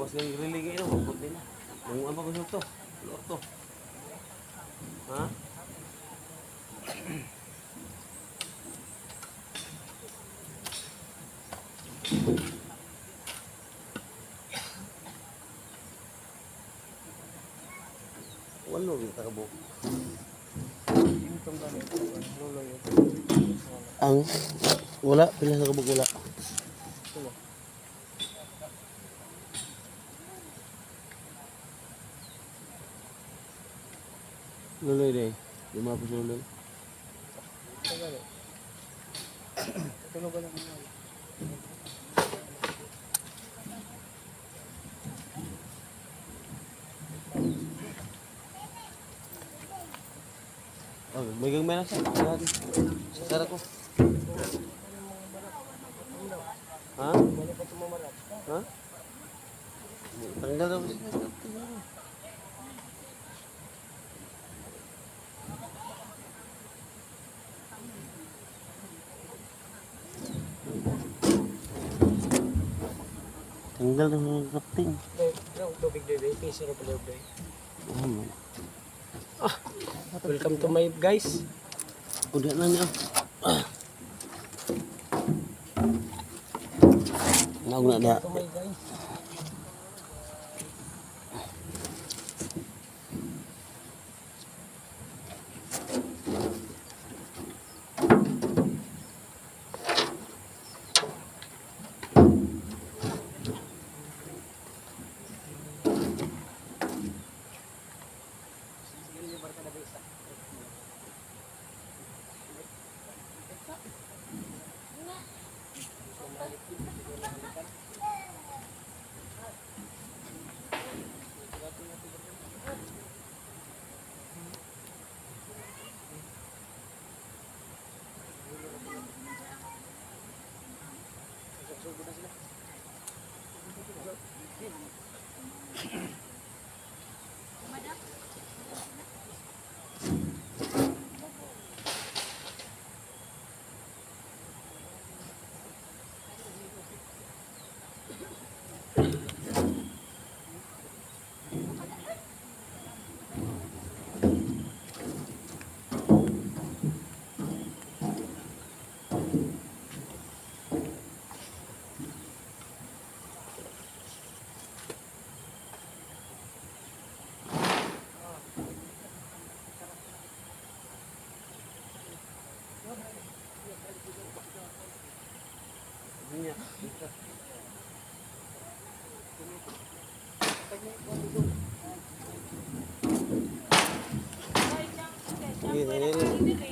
Gawas nga yung relay kayo, mabuti na. Nung ano pa to? Luot to. Ha? Walo kita kabuk. Itong gamit. Luloy ito. Ang wala pila sa kabuk wala. Ito ba? Luloy day. Lima pa sa luloy. Ito gamit. Tulog ka lang muna. Oh, may gagmay na siya. Sa tara ko. Ha? Wala pa tumamarap. Ha? Tanggal daw siya. Tanggal daw ng kapting. May tubig bebe. Piso na pala bebe. Oh, man. Welcome to my guys. Udah na niya. Naog na da. To my guys. Sige, sige, sige.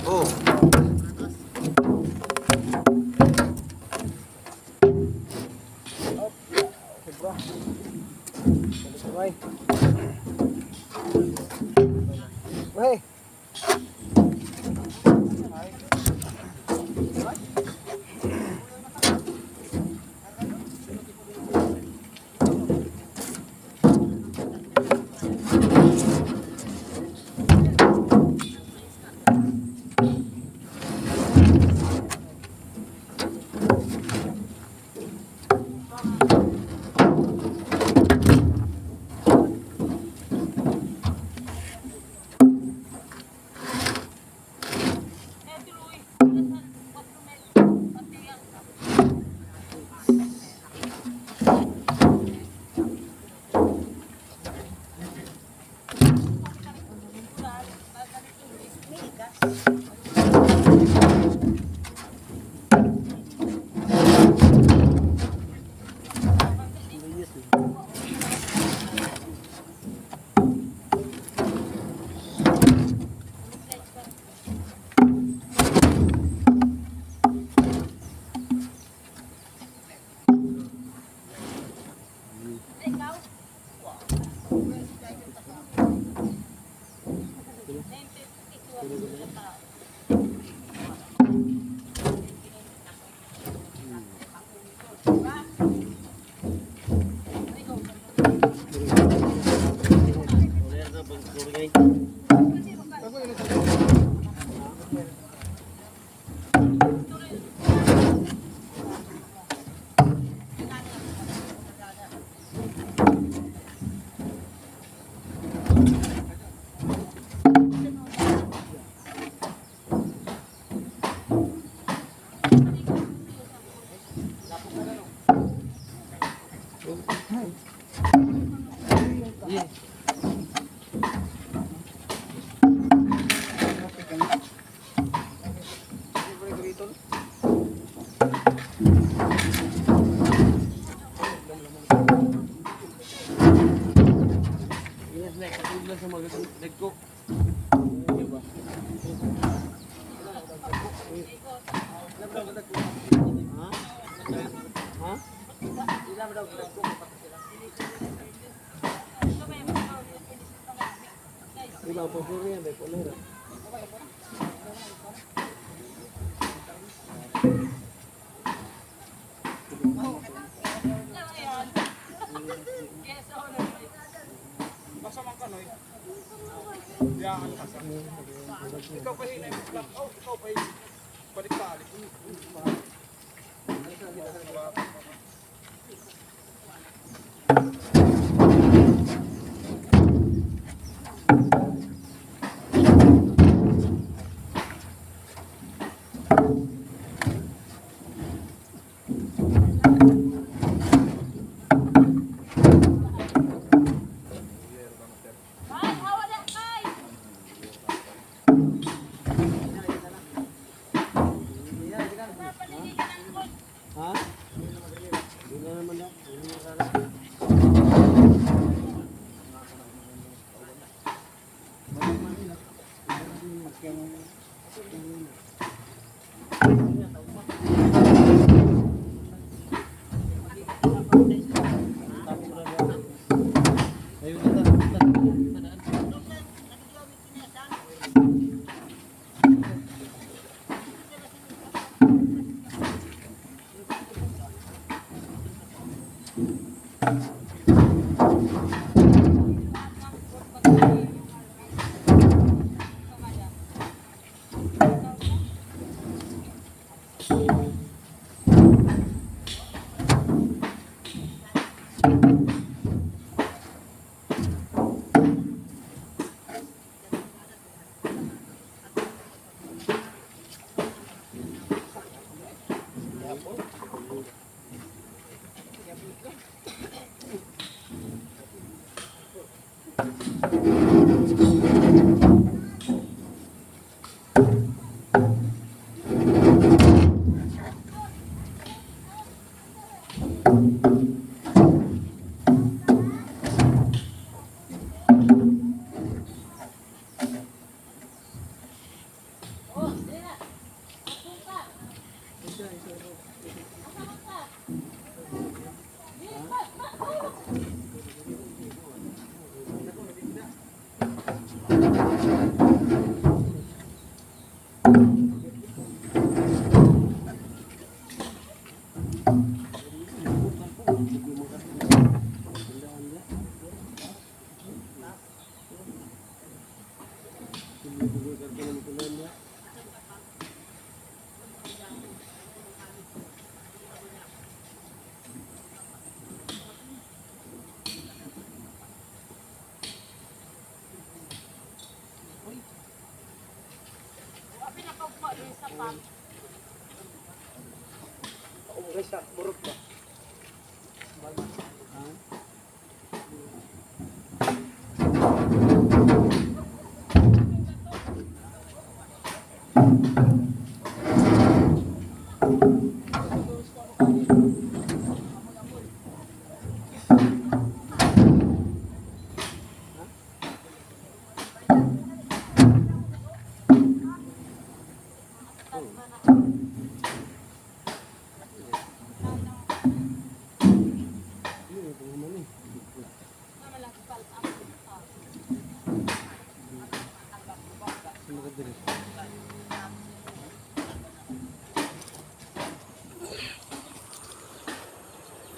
Oh. Sobra. Balik kamay. Hey. Sa mga dagko. Ano ba? Ha? Ha? Di ba, po yan, bipolar. Ah. Basta man ka, Noy. Diyan ka sa. Ikaw pa hinay mo black out, ikaw pa balik-balik. Ay, hawa na kay! Ha? Hindi na naman na. Hindi na sana. Oh, dili na. Atong ka. Asa man ka? Dili pa, ma, oh. Wa pinakaugma diri sa pump. Okay sa burot ba?